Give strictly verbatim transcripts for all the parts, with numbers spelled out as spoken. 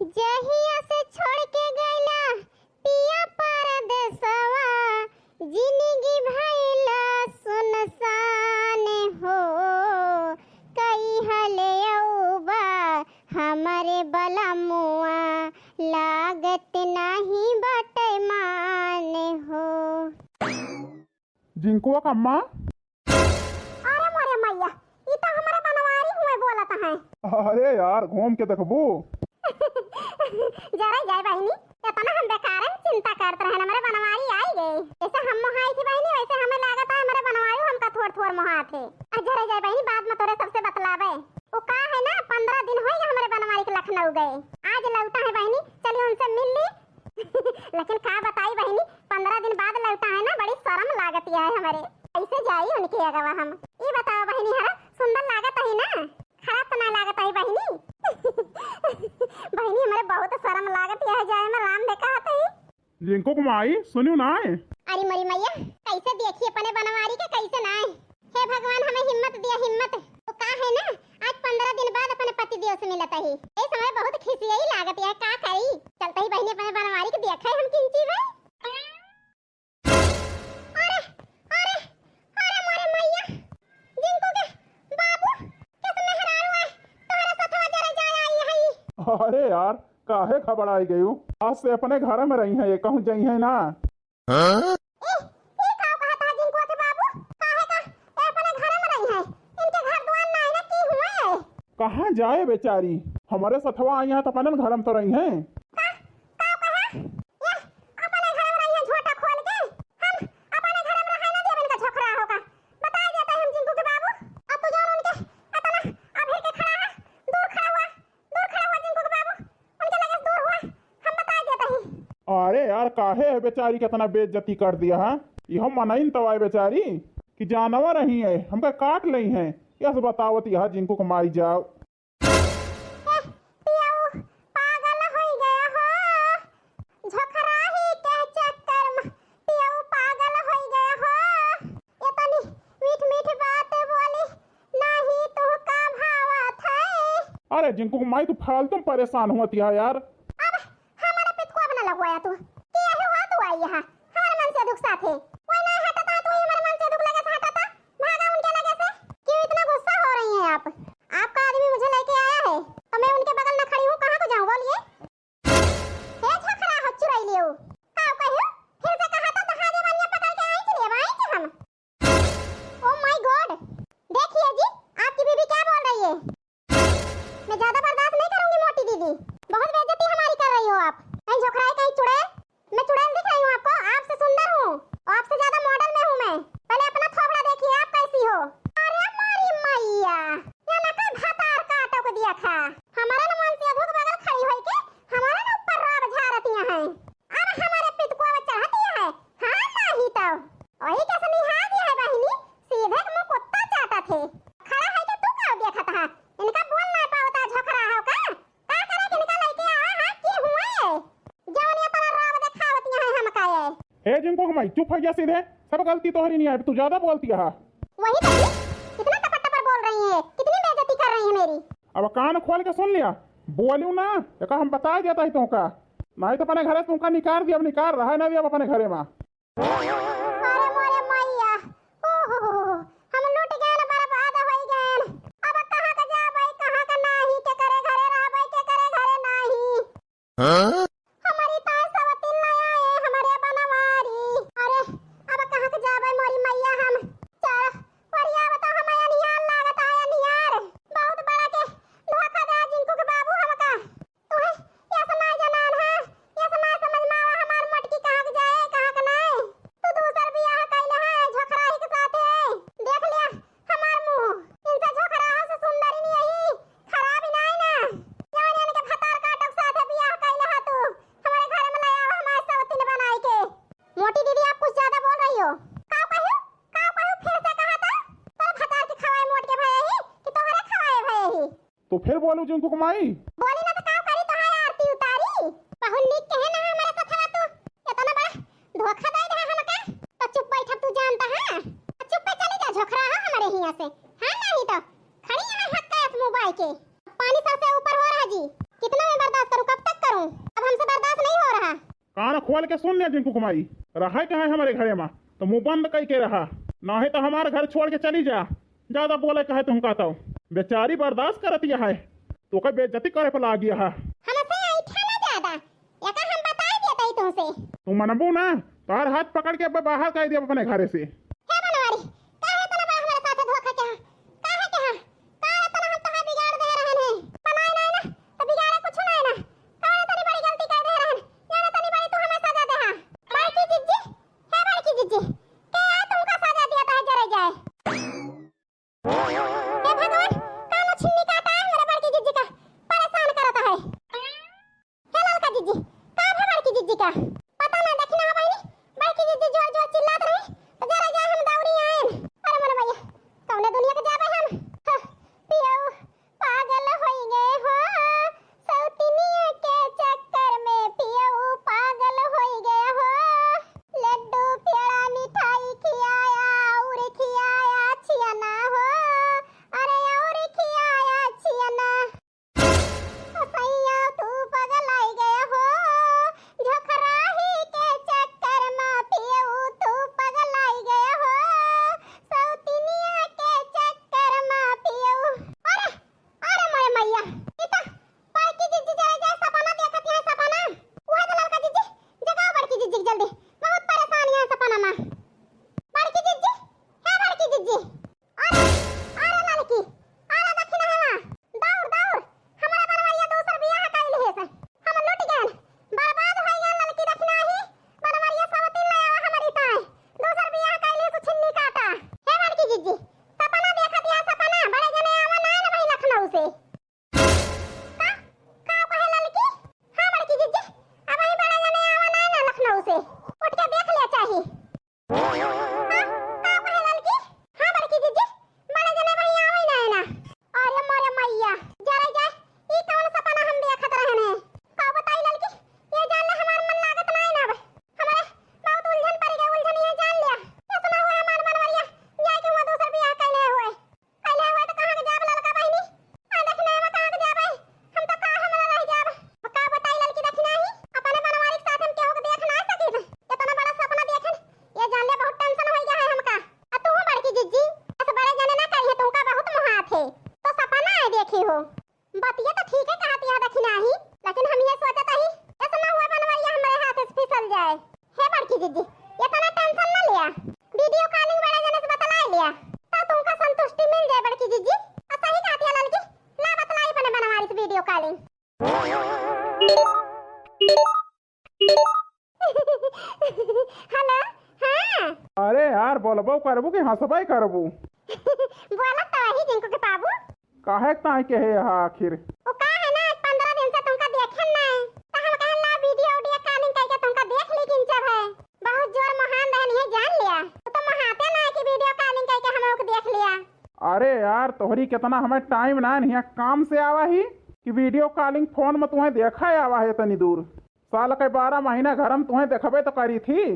जहिया से छोड़ के गइला पिया परदेसवा, जिनगी भइला सुनसान हो। कहिया ले अउबा हमरे बलमुआ, लागत नाही बाटे मान हो। जिंकुआ का अम्मा। अरे मोरे मैया, ई तो हमरे बनवारी हुए बोलत हैं। अरे यार, घूम के देखबू। जरा जाए बहिनी, इतना हम बेकार में चिंता करत रहन, हमरे बनवारी आई गए। जैसे हम मोहाई थी बहिनी, वैसे हमें लागत है हमरे बनवारी हमका थोड़ थोड़ मोहात है। आ जरा जाए बहिनी, बाद में तोरे सबसे बतलावे। वो का है ना, पन्द्रह दिन होई हमरे बनवारी के लखनऊ गए, आज लौटा है बहिनी, चलिए उनसे मिल ली। लेकिन का बताई बहिनी, पन्द्रह दिन बाद लौटा है ना, बड़ी शर्म लागत है हमरे। कैसे जाई उनके अगवा हम? ई बताओ बहिनी, हरा सुंदर लागत है ना? खराब तो ना लागत है बहिनी? बहिनी, हमरे बहुत शर्म लागत है जाए में, राम देखा हत ही। रिंकू के माई, सुनियो ना है। अरे मोरी मैया, कैसे देखी अपने बनवारी के, कैसे ना है? हे भगवान, हमें हिम्मत दिया, हिम्मत। वो का है ना, आज पन्द्रह दिन बाद अपने पति देव से मिलत ही। ए समय बहुत खिसियाई लागत है, का करी? चलत ही बहिनी अपने बनवारी के देखा है हम किंची भाई। अरे, अरे, अरे मोरे मैया, जिंकू के बाबू, किस मेहरारू है, तोहरे सथवा जरे जाए आई है। अरे यार, काहे घबराई गयू? आज से अपने घर में रही हैं, ये कहूँ जाई हैं ना। हाँ? ई, ई का कहत है जिंकुआ के बाबू? काहे का ए अपने घरे में रही हैं? इनके घर दुआर ना है ना, की हुए? कहाँ जाए बेचारी? हमरे सथवा आई हैं तो अपने घर में तो रही हैं। का, का कहा? ये अपने घर में रही हैं झोटा खोल के। हम अपने घर में रहे ना देब इनका झोकरा होगा। बताई देता है हम जिंकू के बाबू। अब तू जौन उनके इतना अभिर के खड़ा है, दूर खड़ा हुआ, दूर खड़ा हुआ जिंकू के बाबू, उनके लगे से दूर हुआ, हम बताई देता ही। अरे यार, काहे है बेचारी के इतना बेइज्जती कर दिया है? ये हम मनाइन तवाए बेचारी कि जानवर ही है, हमका काट लेई है, यस बतावत यहाँ जिंकू के माई जाओ। ए, पियऊ पागल होई गया हो, झोकराही के चक्कर में पियऊ पागल होई गया हो। इतनी मीठ मीठ बात बोली, नाही तुहका भावत है। अरे जिंकू के माई, तू फालतू में परेशान हुअत है यार। अब हमारे पितकुआ बना लगवाया तू। के यही हुआ तू आई यहाँ? हमारे मन से दुख साथे। कोई ना हटता है, तू ही हमारे मन से दुख लगे से हटता। भागा उनके लगे से। क्यों इतना गुस्सा हो रही हैं आप? आपका आदमी मुझे लेके आया है, तो मैं उनके बगल न खड़ी हूँ, कहाँ को जाऊँ बोलिए? हे झोकरा हो चुरैलियो, का कहियो? फिर से कहा तो दहाजे बनिया पकड़ के आई चलिए, आई के हम। Oh my God! देखिए जी, आपकी बीबी क्या बोल रही है। मैं ज्यादा बर्दाश्त नहीं करूंगी मोटी दीदी, बहुत बेइज्जती हमारी कर रही हो आप। कहीं झोकराए, कहीं चुड़ैल, मैं चुड़ैल दिख रही हूँ आपको? आपसे सुंदर हूँ, आपसे ज्यादा मॉडल में हूँ मैं। पहले अपना थोबड़ा देखिए आप कैसी हो। अरे मोरी मैया, या ना का भतार काटो को दिया खा। हमारा न मन से अधुक बगल खड़ी होई के हमारा न ऊपर राब झारतिया हैं। अब हमारे पितकुआ में चढ़तिया है। हाँ नाही तो वही कैसे निहार दिया है बहिनी, सीधे के मुंह कुत्ता चाटत है। खड़ा है कि तू का देखत है? इनका बोल ना पावता, झोकरा हो का? का करे के इनका लइके आवा है कि हुए? जौन ये तरह राब देखावत यहाँ हमका ये। ए जिंकू के माई, चुप हो जा सीधे। सब गलती तोहरी नहीं है, तू ज्यादा बोलती है। वही तो जी, कितना टपर टपर बोल रही है, कितनी बेइज्जती कर रही है मेरी। अब कान खोल के सुन लिया, बोलू ना, एका हम बता देता ही तुमका, नहीं तो अपने घरे से तुमका निकाल दिया, अब निकाल रहा है ना दिया अपने घरे में। अरे मोरे मैया, ओहो, हम लूट गए, बर्बाद हो गए। अब कहाँ का जाबे, कहाँ का नाही, के करे घरे रहबे, के करे घरे नाही। हाँ? हमारी तार सवतिन लाया है, हमारे बनवारी। अरे, अब कहाँ के जाबे मोरी मैया हम? चल, परिया बता, हमें अनियान लागत है, अनियार। बहुत बड़ा के धोखा दे जिंकू के बाबू हमका। तुहे यस ना जनान है, यस ना समझ में आवा हमार मटकी कहाँ के जाए, कहाँ के नाय। तू दूसर बियाह कइले है, झोकराही के साथे। देख लिया, हमार मुंह, इनसे झोकराहा से सुंदर ही नहीं, खराब ही नहीं ना। जवन इनके भतार काटक साथे बियाह कइले हा तू, हमारे घर में ले आवा हमारे सवतिन बनाई के। मोटी दीदी, आप कुछ ज्यादा बोल रही हो। का कहो, का कहो, फिर से कहा था? तोर भतार के खवाए मोट के भये ही कि तोहरे खवाए भये ही? तो फिर बोलू जिंकू के माई। बोली ना तो का करी, तोहार आरती उतारी। बहुत नीक कहे ना हमारे सथवा तू। इतना बड़ा धोखा दे दे हमका। तो चुप बैठ, अब तू जानता है। चुप पे चली जा, झोकरा हो हमारे हिया से। हाँ, नहीं तो खड़ी यहाँ हक का मुंह बाई के। पानी सर से ऊपर हो रहा जी। कितना मैं बर्दाश्त करूँ, कब तक खोल के सुन ले जिंकू क माई, रहे के है हमरे घरे मा, तो मुँह बंद कइ के रहा, नाहीं तो हमार घर छोड़ के चली जा। ज्यादा बोले कहे तुमका तो। बेचारी बर्दाश्त करत है, तोका बेइज्जती करे पर लागी है। हमसे ऐठा ना ज्यादा, एका हम बताइ देत हई तुमसे। तू मनबू ना, तोहार हाथ पकड़ के अब बाहर कइ देब अपने घरे से। हे बनवारी, काहे इतना बड़ा हमरे साथे धोखा किहा? काहे किहा? काहे इतना हम तोहार बिगाड़ दे रहन है? बनाए ना ना, तो बिगाड़े कुछ ना ना। काहे इतनी बड़ी गलती कइ दे रहन? जाने तनी बड़ी तू हमें सजा देहा। बड़की जिज्जी, हे बड़की जिज्जी, के आ तुमका सजा दिया तो जरे जाए। हे भगवान, कानो छिन्नी काटा है हमरे बड़की जिज्जी का, परेशान करत है। हे ललका जिज्जी, का भे बड़की जिज्जी का? पता ना, देखी ना बहिनी, बड़की जिज्जी जोर जोर चिल्लात रही, तो जरा जा हम दौड़ी आएन। अरे मोर मैया, कौने दुनिया के जाबे हम? ह, पियऊ पागल होई गए हो, सौतिनिया के चक्कर में पियऊ पागल होई गए हो। लड्डू पेड़ा मिठाई खियाया और खियाया छियना हो, अरे और खियाया छियना। सैया तू पगलाई गया हो, झोखराही के चक्कर में पियऊ तू पगलाई गया हो, सौतिनिया के चक्कर में पियऊ। अरे, अरे मोरे मैया, ई त बड़की जिज्जी जरा जाए सपना देखत है, सपना। उहे त ललका जिज्जी जगाओ बड़की जिज्जी के जल्दी, बहुत परेशान है सपना में। बड़की जिज्जी, हे बड़की जिज्जी, अरे, अरे ललकी, अरे दखिनहवा, दौड़, दौड़, हमरे बनवरिया दूसर बियाह कइ लिहे से। हम लुटि गएन, बर्बाद होइ गएन ललकी दखिनही, बनवरिया सवतिन ले आवा हमरी ताई, दूसर बियाह कइ लिहे से छिन्नी काटा। हे बड़की जिज्जी, सपना देखत या सपना, बड़े जने आवा ना न भाई लखनऊ से। का, का कहे ललकी? हाँ बड़की जिज्जी, अबहीं बड़े जने आवा ना न लखनऊ से, उठ के देख ले चाही। हाँ, का कहे ललकी? हाँ बड़की जिज्जी, बड़े जने भैया आवै ना, ना। अरे मोरे मैया, जरे जाए, ई कौन सपना हम देखत रहन है? का बताई ललकी, ये जान ले हमार मन लागत ना ना अब। हमरे बहुत उलझन पड़ गए, उलझन ये जान लिया। ऐसा ना हुआ हमार बनवरिया जाए के हुआ दूसर बियाह कैले हुए। कैले हुए तो कहाँ के जाब ललका बहिनी? आ दखिनहवा कहाँ के जाबे? हम तो का हमरा रह जाब। का बताई ललकी दखिनही, अपने बनवारी के साथ हम केहू के देख ना सकित। इतना बड़ा सपना देखन, ये जान ले बहुत tension होइ गया है हमका। आ तू बड़की जिज्जी, ऐसे बड़े जने ना करिहे, तुमका बहुत मोहात है। तो सपना है देखी हो। बतिया तो ठीक है कहत या दखिनही, लेकिन हम ये सोचत ही, ऐसा ना हुआ बनवरिया हमरे हाथ से फिसल जाए। हे बड़की जिज्जी, इतना tension ना लिया, video calling बड़े जने से बतलाए लिया, तब तुमका संतुष्टि मिल जाए बड़की जिज्जी। आ सही कहत या ललकी, ला बतलाई अपने बनवारी से video calling। Hello, हाँ। अरे यार, बोलबो करबू कि हंसबे करबू? बोलत तो वही जिंकू के बाबू। काहे ताई के है यहाँ आखिर? वो का है ना, आज पन्द्रह दिन से तुमका देखे ना, तो हम कहन ला video audio calling करके तुमका देख ली किंचर है। बहुत जोर मोहान रहन है जान लिया। तू तो मोहाते ना है कि video calling करके हम लोग देख लिया। अरे यार, तोहरी कितना हमें time ना है, काम से आवा ही कि video calling phone में तुम्हें देखा आवा है इतनी दूर। साल के बारह महीना घर में तुम्हें देखबे तो करी थी। ई,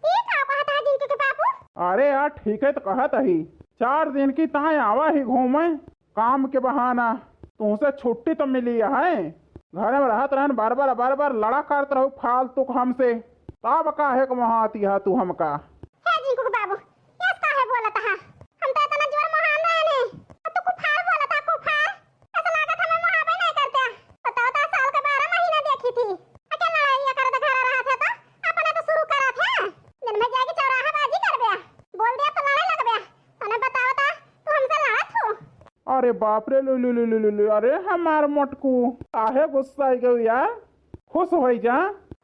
ई का कहत है जिंकू के बाबू? अरे यार, ठीक है तो कहत ही, चार दिन की ताय आवा ही घूमे, काम के बहाना, तुमसे छुट्टी तो मिली है, घर में रहत रहन बार बार बार बार लड़ा करत रहो फालतू के हमसे, तब काहे के वहाँ आती है तू हमका? हे जिंकू के बाबू, यस काहे बोलत है? हम तो इतना जोर मोहान रहने, अब तू कुफार बोलत है, कुफार। ऐसा लागत हमें मोहाबे नहीं करते। बताओ, दस साल के बारह महीना देखी थी। अकेला लड़ाई करत घर रहा थे तो अपने तो शुरू करा थे। दिन में जाके चौराहा बाजी करबे, बोल दिया तो लड़ाई लगबे। तने बताओ ता, तू हमसे लड़त हो? अरे बाप रे, लु, लु, लु, लु, लु, लु, अरे हमार मोटकू, काहे गुस्साई गयो यार? खुश होई जा।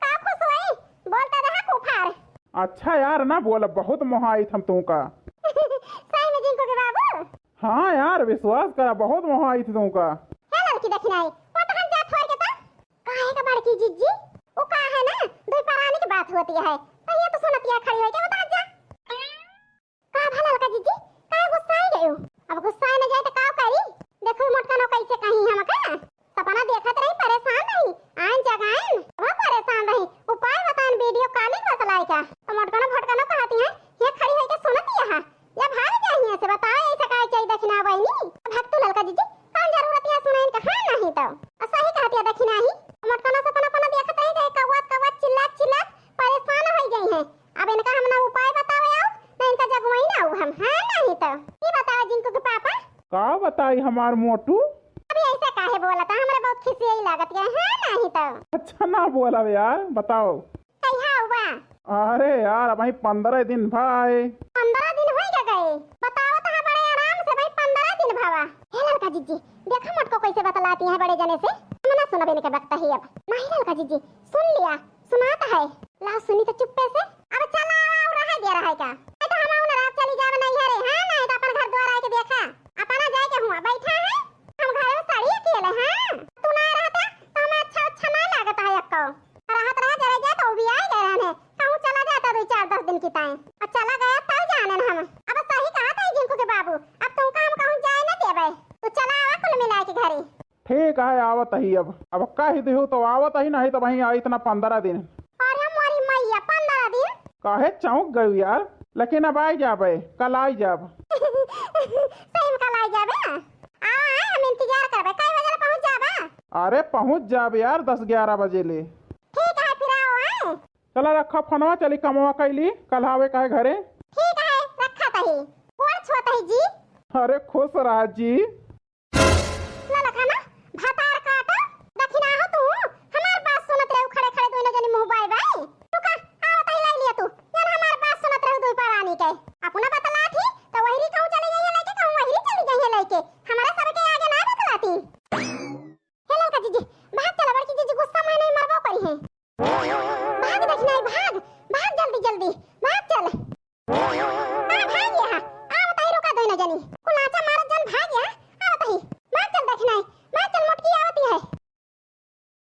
का खुश होई? बोलता रहा कुफार। अच्छा यार ना बोला, बहुत मोहाई थम तुमका। सही में जिंकू के बाबू? हाँ यार, विश्वास करा, बहुत मोहाई थी तुमका। हे ललकी दखिनाई, वो तो हम जा छोड़ के तो। काहे का बड़की जिज्जी? वो का है ना, दुई परानी की बात होती है। तो ये तो सुनतिया खड़ी होई के बता जा। का भा ललका जिज्जी, काहे गुस्साई गयो? अब गुस्साए न जाए तो का करी? देखो मोटकनो कैसे कही हमका। सपना देखत रही, परेशान रही, आन जगाएन, अब परेशान रही, उपाय बताएन, video calling बतलाई का। तो मोटकनो भटकनो कहती है, ये खड़ी होई के सुनत यहाँ, या भाग जाइए से बताओ, ऐसा काहे चाहिए दखिना बहिनी? भक्तू ललका जिज्जी, कौन जरूरत है सुनाइन का, हाँ नहीं तो। आ सही कहत या दखिना ही, मोटकनो सपना अपना देखत रही, चाहे कौआ हमार मोटू। अभी ऐसे काहे बोलत है? हमरा बहुत खिसियाई लागत है, हाँ, नहीं तो। अच्छा ना बोला यार, बताओ। कहिया हुआ? अरे यार, अबहीं पन्द्रह दिन भा आए। पन्द्रह दिन होई गए? बताओ तो, हाँ, बड़े आराम से भाई, पन्द्रह दिन भवा। हे ललका जिज्जी, देखा मोटको कैसे बतलाती है बड़े जने से। हम ना सुनबे इनके बकतही अब। नहीं ललका जिज्जी, सुन लिया, सुनात है। ला सुनी तो चुप्पे से। अब चला आवा, और रहे दिया रहे का? नहीं तो हम आऊ ना रात चली जावे नहीं है रे, हाँ, नहीं तो अपन घर द्वार आए के देखा। अपना जाए के हुआ बैठा है, हम घर में साड़ी अकेले, हाँ। तू ना रहता तो हमें अच्छा अच्छा ना लागत है अक्को। रहत रह जरा जा तो भी आए गए रहने। कहूँ चला जाता दो चार दस दिन की ताए। और चला गया तब जाने न हम। अब सही कहा था जिनको के बाबू, अब तुमका हम कहूँ जाए ना देबे। तू चला आवा कुल मिला के घरे। ठीक है, आवत ही अब। अब कह दिहू तो आवत ही, नहीं तो वहीं आई इतना पन्द्रह दिन। अरे मोरी मैया, पन्द्रह दिन? काहे चौंक गयू यार? लेकिन अब आई जाबे, कल आई जाब। सही में कल आई जाबे ना? आवा, आए, हम इंतजार करबे। कई बजे ले पहुँच जाबा? अरे पहुँच जाब यार, दस ग्यारह बजे ले। ठीक है, फिर आओ, आए। चला रखा फोनवा, चली कमवा कैली, कल आवे काहे घरे। ठीक है, रखा तही। गोड़ छुआ तही जी। अरे खुश रहा जी।